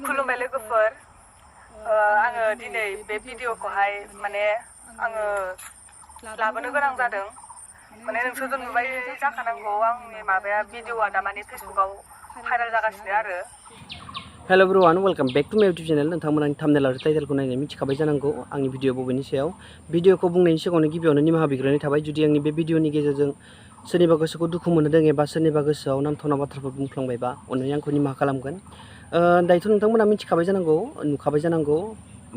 खुलुमबाय लोगोफोर आङो दिनै बे भिडिअखौहाय माने आङो लाबोनो गोनां जादों माने नोंसोरथ' नुबाय जाखानांगौ आंनि माबाया भिडिअआ दा माने फेसबुकाव भाइरेल जागासिनो आरो हेल' एभ्रिवान वेलकाम बैक टू माय यूट्यूब चैनल नोंथांमोना थाम्बनेल आरो टाइटेलखौ नायनानै मिथिखाबाय जानांगौ आंनि भिडिअ बबेनि सायाव भिडिअखौ बुंनायनि सिगाङावनो गिबियावनो निमाहा बिग्रोनाय थाबाय जुदि आंनि बे भिडिअनि गेजेरजों सोरनिबा गोसोखौ दुखु मोनहोदों एबा सोरनिबा गोसोआव नांथावना बाथ्राफोर बुंफ्लांबायबा अननानै आंखौ निमाहा खालामगोन दायोथ' नोंथांमोना मिथिखाबाय जानांगौ नुखाबाय जानांगौ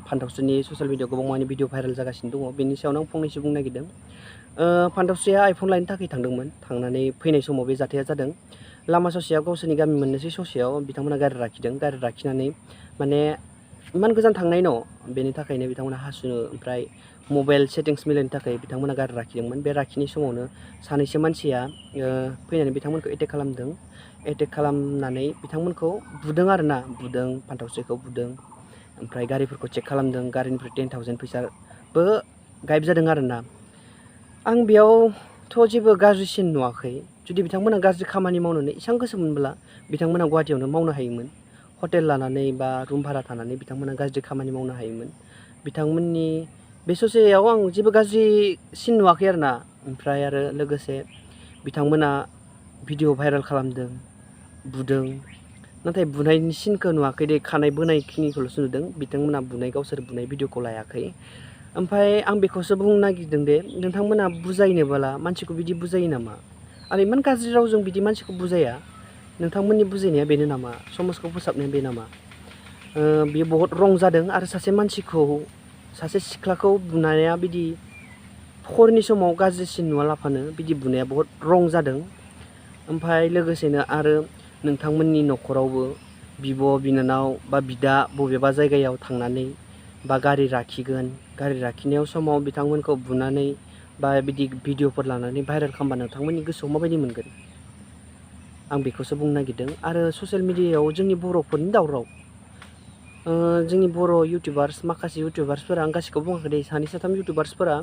फान्थावस्रिनि ससियेल मिडियाआव गोबां माने भिडिअ भाइरेल जागासिनो दङ बेनि सायावनो आं फंनैसो बुंनो नागिरदों फान्थावस्रिया आइफन लायनो थाखाय थांदोंमोन थांनानै फैनाय समाव बे जाथाया जादों लामा ससेयाव गावसोरनि गामि मोननैसो ससेयाव बिथांमोना गारि लाखिनानै माने इमान गोजान थांनाय न बेनि थाखायनो बिथांमोना हासुनो ओमफ्राय मबाइल सेटिंस मिलायनो थाखाय बिथांमोना गारि लाखिदोंमोन बे लाखिनाय समावनो सानैसो मानसिया फैनानै बिथांमोनखौ एटेक खालामदों एटेक खालामनानै बिथांमोनखौ बुदों आरोना बुदों फान्थावस्रिखौ बुदों ओमफ्राय गारिफोरखौ चेक खालामदों गारिनिफ्राय 10,000 फैसाबो गायब जादों आरोना आं बेयावथ' जेबो गाज्रिसिन नुवाखै जुदि बिथांमोना गाज्रि खामानि मावनो एसेबां गोसो मोनब्ला बिथांमोना गुवाहाटियावनो मावनो हायोमोन हटेल लानानै बा रुम भारा थानानै बिथांमोना गाज्रि खामानि मावनो हायोमोन बिथांमोननि बे ससेयाव आं जेबो गाज्रिसिन नुवाखै आरोना ओमफ्राय आरो लोगोसे बिथांमोना भिडिअ भाइरेल खालामदों बुदों नाथाय बुनायनि सिनखौ नुवाखै दे खानाय बोनायखिनिखौल'सो नुदों बिथांमोना गावसोर बुनाय भिडिअखौ लायाखै ओमफ्राय आं बेखौसो बुंनो नागिरदों दे नोंथांमोना बुजायनोबोला मानसिखौ बिदि बुजायो नामा आरो इमान गाज्रि रावजों बिदि मानसिखौ बुजाया नोंथांमोननि बुजायनाया बेनो नामा समाजखौ फोसाबनाया बे नामा बेयो बहुत रं जादों आरो सासे सिख्लाखौ बुनाया बिदि हरनि समाव गाज्रिसिन नुवालाफानो बिदि बुनाया बहुत रं जादों ओमफ्राय लोगोसेनो आरो नोंथांमोननि न'खरावबो बिब' बिनानाव बा बिदा बबेबा जायगायाव थांनानै बा गारि लाखिनायाव समाव बिथांमोनखौ बुनानै बा बिदि भिडिअफोर लानानै भाइरेल खालामबा नोंथांमोननि गोसोआव माबायदि मोनगोन आं बेखौसो बुंनो नागिरदों आरो ससियेल मिडियायाव जोंनि बर'फोरनि दावराव जोंनि बर' इउटुबार्स माखासे इउटुबार्सफोरा आं गासिखौबो बुङाखै दे सानै साथाम इउटुबार्सफोरा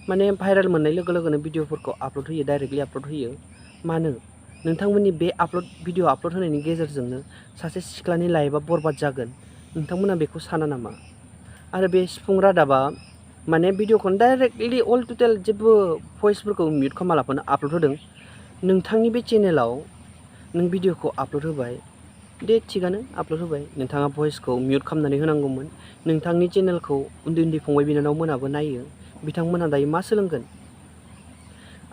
माने भाइरेल मोननाय लोगो लोगोनो भिडिअफोरखौ आपल'ड होयो डाइरेक्टलि आपल'ड होयो मानो नोंथांमोननि बे भिडिअ आपल'ड होनायनि गेजेरजोंनो सासे सिख्लानि लाइफआ बरबाद जागोन नोंथांमोना बेखौ साना नामा आरो बे सिफुं रादाबा माने भिडिअखौनो डाइरेक्टलि अल टटेल जेबो भइसफोरखौ मिउट खालामा लाफानो आपल'ड होदों नोंथांनि बे चेनेलाव नों भिडिअखौ आपल'ड होबाय दे थिगानो आपल'ड होबाय नोंथाङा भइसखौ मिउट खालामनानै होनांगौमोन नोंथांनि चेनेलखौ उन्दै फंबाय बिनानाव मोनाबो नायो बिथांमोना दायो मा सोलोंगोन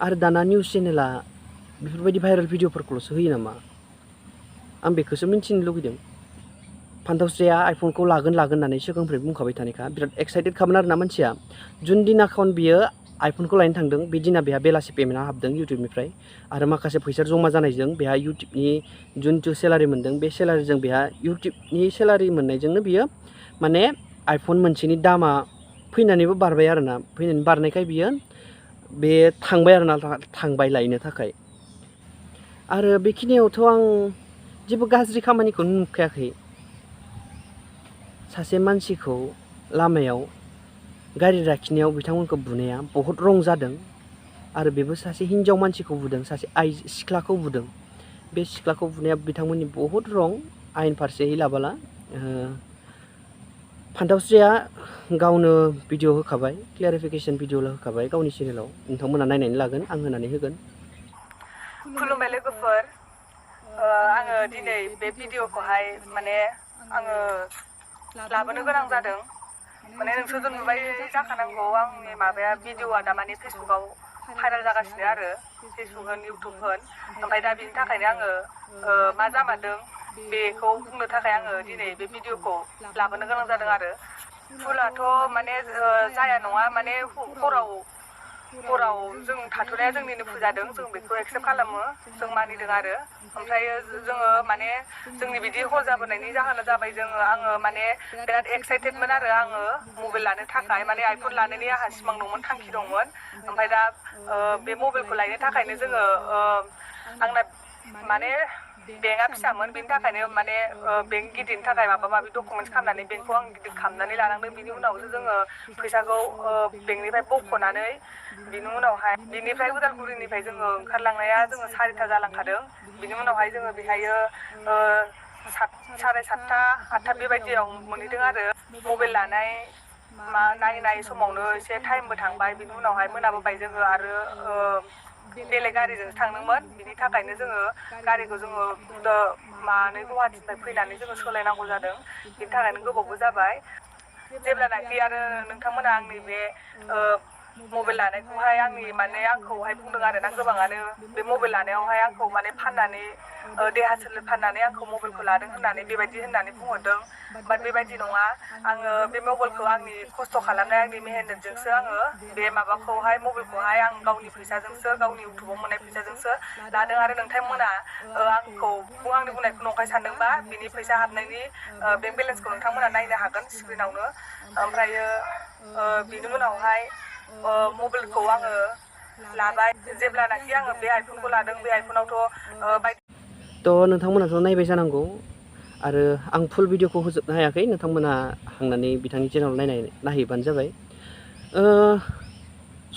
आरो दाना निउस चेनेला बेफोरबायदि भाइरेल भिडिअफोरखौल'सो होयो नामा आं बेखौसो मिन्थिनो लुगैदों फान्थावस्रिया आइफनखौ लागोन होननानै सिगांनिफ्राय बुंखाबाय थानायखा बिराद एक्साइटेड खामोन आरोना मानसिया जुन दिनाखन बियो आइफनखौ लायनो थांदों बे दिना बेहा बेलासि पेमेन्टआ हाबदों इउटुबनिफ्राय आरो माखासे फैसा जमा जानायजों बेहा इउटुबनि जिथु सेलारि मोन्दों बे सेलारिजों बेहा इउटुबनि सेलारि मोननायजोंनो बियो माने आइफन मोनसेनि दामा फैनानैबो बारबाय आरोना फैनानै बारनायखाय बियो बे थांबाय लायनो थाखाय आरो बेखिनियावथ' आं जेबो गाज्रि खामानिखौ नुखायाखै सासे मानसिखौ लामायाव गारि लाखिनायाव बिथांमोनखौ बुनाया बहुत रं जादों आरो बेबो सासे हिन्जाव मानसिखौ बुदों सासे सिख्लाखौ बुदों बे सिख्लाखौ बुनाया बिथांमोननि बहुत रं आयेन फारसेयै लाबोला फान्थावस्रिया गावनो भिडिअ होखाबाय क्लियारिफिकेसन भिडिअ होखाबाय गावनि चेनेलाव नोंथांमोना नायनानै लागोन आं होनानै होगोन खुलुमबाय लोगोफोर आङो दिनै बे भिडिअखौहाय माने आङो लाबोनो गोनां जादों माने नोंसोरथ' नुबाय जाखानांगौ आंनि माबाया भिडिअआ दा माने फेसबुकाव भाइरेल जागासिनो आरो फेसबुक होन इउटुब होन ओमफ्राय दा बिनि थाखायनो आङो मा जामारदों बेखौ बुंनो थाखाय आङो दिनै बे भिडिअखौ लाबोनो गोनां जादों आरो भुलाथ' माने जाया नङा माने हराव जों थाथ'नाया जोंनिनो फुजादों जों बेखौ एक्सेप्ट खालामो जों मानिदों आरो ओमफ्राय जोङो माने जोंनि बिदि हर जाबोनायनि जाहोना जाबाय आङो माने बिराद एक्साइटेडमोन आरो आङो मबाइल लानो थाखाय माने आइफन लानायनि आंहा सिमां दंमोन थांखि दंमोन ओमफ्राय दा बे मबाइलखौ लायनो थाखायनो जोङो आंना माने बेंकआ फिसामोन बेनि थाखायनो माने बेंक गिदिरनि थाखाय माबा माबि डकुमेन्टस खालामनानै बेंकखौ आं गिदिर खालामनानै लानांदों बिनि उनावसो जोङो फैसाखौ बेंकनिफ्राय बख'नानै बिनि उनावहाय बिनिफ्राय उदालगुरिनिफ्राय जोङो ओंखारलांनाया जोङो 4ता जालांखादों बिनि उनावहाय जोङो बेहायो साराय 7था 8था बेबायदियाव मोनहैदों आरो मबाइल लानाय नायनाय समावनो एसे टाइमबो थांबाय बिनि उनावहाय मोनाबोबाय जोङो आरो बेलेग गारिजोंसो थांदोंमोन बिनि थाखायनो जोङो गारिखौ जोङो गुवाहाटिनिफ्राय फैनानै जोङो सोलायनांगौ जादों बिनि थाखायनो गोबावबो जाबाय जेब्लानाखि आरो नोंथांमोना आंनि बे मबाइल लानायखौहाय आंखौहाय बुंदों आरो ना गोबाङानो बे मबाइल लानायावहाय आंखौ माने फाननानै देहा सोलेर फाननानै आंखौ मबाइलखौ लादों होननानै बेबायदि होननानै बुंहरदों बाट बेबायदि नङा आङो बे मबाइलखौ आंनि खस्थ' खालामनाय आंनि मेहनतजोंसो आङो बे मबाइलखौहाय आं गावनि फैसाजोंसो गावनि इउटुबाव मोननाय फैसाजोंसो लादों आरो नोंथांमोना आंनि बुंनायखौ नंखाय सानदोंबा बिनि फैसा हाबनायनि बेंक बेलेन्सखौ नोंथांमोना नायनो हागोन स्क्रिनावनो ओमफ्रायो बिनि उनावहाय मबाइलखौ आङो लाबाय जेब्लानाखि आङो बे आइफनखौ लादों बे आइफनावथ' नोंथांमोनाथ' नायबाय जानांगौ आरो आं फुल भिडिअखौ होजोबनो हायाखै नोंथांमोना थांनानै बिथांनि चेनेलाव नायहैबानो जाबाय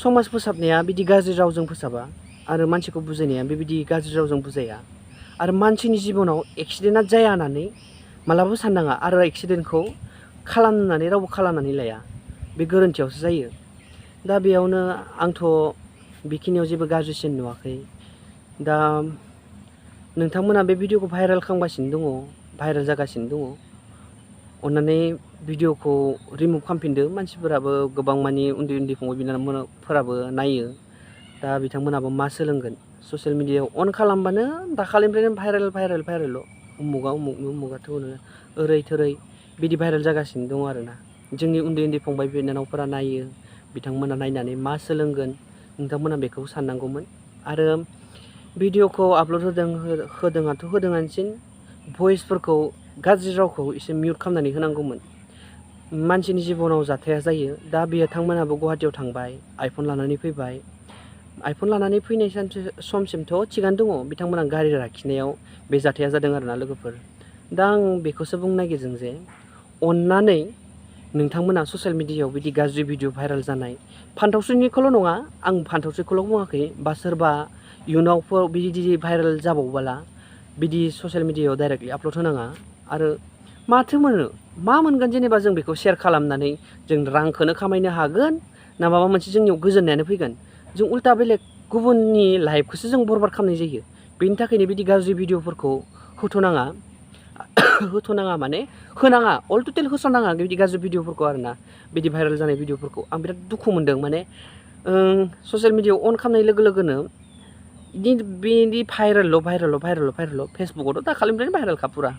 समाज फोसाबनाया बिदि गाज्रि रावजों फोसाबा आरो मानसिखौ बुजायनाया बेबायदि गाज्रि रावजों बुजाया आरो मानसिनि जिबनाव एक्सिडेन्टआ जाया होननानै मालाबाबो साननाङा आरो एक्सिडेन्टखौ खालामनानै रावबो खालामनानै लाया बे गोरोन्थियावसो जायो दा बेयावनो आंथ' बेखिनियाव जेबो गाज्रिसिन नुवाखै दा नोंथांमोना बे भिडिअखौ भाइरेल खालामगासिनो दङ भाइरेल जागासिनो दङ अन्नानै भिडिअखौ रिमुभ खालामफिनदो मानसिफोराबो गोबां मानि उन्दै फंबाय बिनानावफोराबो नायो दा बिथांमोनाबो मा सोलोंगोन ससियेल मिडियायाव अन खालामबानो दाखालिनिफ्रायनो भाइरेल उमुगाथ' ओरै थोरै बिदि भाइरेल जागासिनो दङ आरोना जोंनि उन्दै फंबाय बिनानावफोरा नायो बिथांमोना नायनानै मा सोलोंगोन नोंथांमोना बेखौ साननांगौमोन आरो भिडिअखौ आपल'ड होदोंआनोसिन भइसफोरखौ गाज्रि रावखौ एसे मिउट खालामनानै होनांगौमोन मानसिनि जिबनाव जाथाया जायो दा बिथांमोनाबो गुवाहाटियाव थांबाय आइफन लानानै फैबाय आइफन लानानै फैनाय समसिमथ' थिगानो दङ बिथांमोना गारि लाखिनायाव बे जाथाया जादों आरोना लोगोफोर दा आं बेखौसो बुंनो नागिरदों जे अन्नानै नोंथांमोना ससियेल मिडियायाव बिदि गाज्रि भिडिअ भाइरेल जानाय फानथावस्रिनिखौल' नङा आं फानथावस्रिखौल' बुङाखै बा सोरबा इयुनावफोर बिदि भाइरेल जाबावबोला बिदि ससियेल मिडियायाव डाइरेक्टलि आपल'ड होनाङा आरो माथो मा मोनगोन जेनेबा जों बेखौ शेयार खालामनानै जों रांखौनो खामायनो हागोन ना माबा मोनसे जोंनियाव गोजोननायानो फैगोन जों उल्था बेलेग गुबुननि लाइफखौसो जों बरबाद खालामनाय जायो बेनि थाखायनो बिदि गाज्रि भिडिअफोरखौ होथ'नाङा माने होनाङा अल टटेल होस'नाङा बिदि गाज्रि भिडिअफोरखौ आरोना बिदि भाइरेल जानाय भिडिअफोरखौ आं बिराद दुखु मोनदों माने ससियेल मिडियायाव अन खालामनाय लोगो लोगोनो बिदि भाइरेल फेसबुकआवथ' दाखालिनिफ्रायनो भाइरेलखा फुरा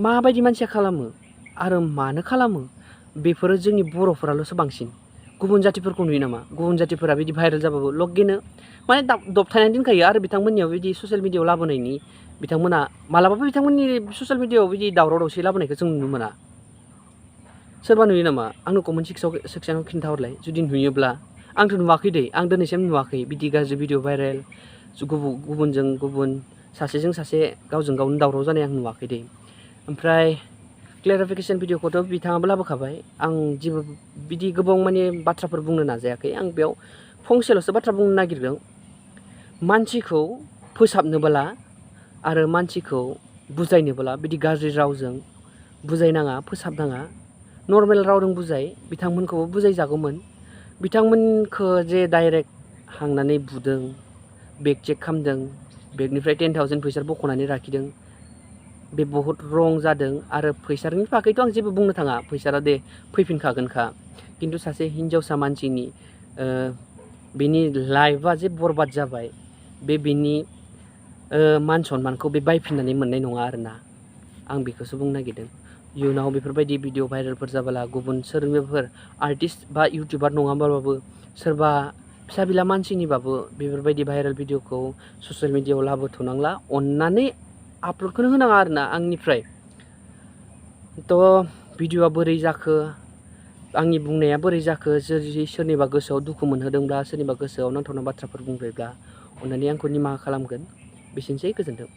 माबायदि मानसिया खालामो आरो मानो खालामो बेफोरो जोंनि बर'फोराल'सो बांसिन गुबुन जातिफोरखौ नुयो नामा गुबुन जातिफोरा बिदि भाइरेल जाबाबो लगेनो माने दबथायनानै दोनखायो आरो बिथांमोननियाव बिदि ससियेल मिडियायाव लाबोनायनि बिथांमोना मालाबाबो बिथांमोननि ससियेल मिडियायाव बिदि दावराव दावसि लाबोनायखौ जों नुनो मोना सोरबा नुयो नामा आंनो कमेन्ट सेक्सनाव खिन्थाहरलाय जुदि नुयोब्ला आंथ' नुवाखै दे आं दिनैसिम नुवाखै बिदि गाज्रि भिडिअ भाइरेल गुबुनजों गुबुन सासेजों सासे गावजों गावनो दावराव जानाय आं नुवाखै दे ओमफ्राय क्लेरिफिकेसन भिडिअखौथ' बिथाङाबो लाबोखाबाय आं जेबो बिदि गोबां माने बाथ्राफोर बुंनो नाजायाखै आं बेयाव फंसेल'सो बाथ्रा बुंनो नागिरदों मानसिखौ फोसाबनोबोला आरो मानसिखौ बुजायनोबोला बिदि गाज्रि रावजों बुजायनाङा फोसाबनाङा नर्मेल रावजों बुजाय बिथांमोनखौबो बुजायजागौमोन बिथांमोनखौ जे डाइरेक्ट हांनानै बुदों बेग चेक खालामदों बेगनिफ्राय 10,000 फैसा बख'नानै लाखिदों बे बहुद रं जादों आरो फैसानि बागैथ' आं जेबो बुंनो थाङा फैसाया दे फैफिनखागोनखा खिन्थु सासे हिन्जावसा मानसिनि बेनि लाइफआ जे बरबाद जाबाय बेनि मान सन्मानखौ बे बायफिननानै मोननाय नङा आरोना आं बेखौसो बुंनो नागिरदों इयुनाव बेफोरबायदि भिडिअ भाइरेलफोर जाबोला गुबुन सोरबाफोर आर्टिस्ट बा इउटिउबार नङाब्लाबो सोरबा फिसा बिला मानसिनिबाबो बेफोरबायदि भाइरेल भिडिअखौ ससियेल मिडियायाव लाबोथ'नांला अन्नानै आपल'डखौनो होनाङा आरोना आंनिफ्राय भिडिअआ बोरै जाखो आंनि बुंनाया बोरै जाखो जुदि सोरनिबा गोसोआव दुखु मोनहोदोंब्ला सोरनिबा गोसोआव नांथावना बाथ्राफोर बुंबायब्ला अन्नानै आंखौ निमाहा खालामगोन बेसेनोसै गोजोन्थों।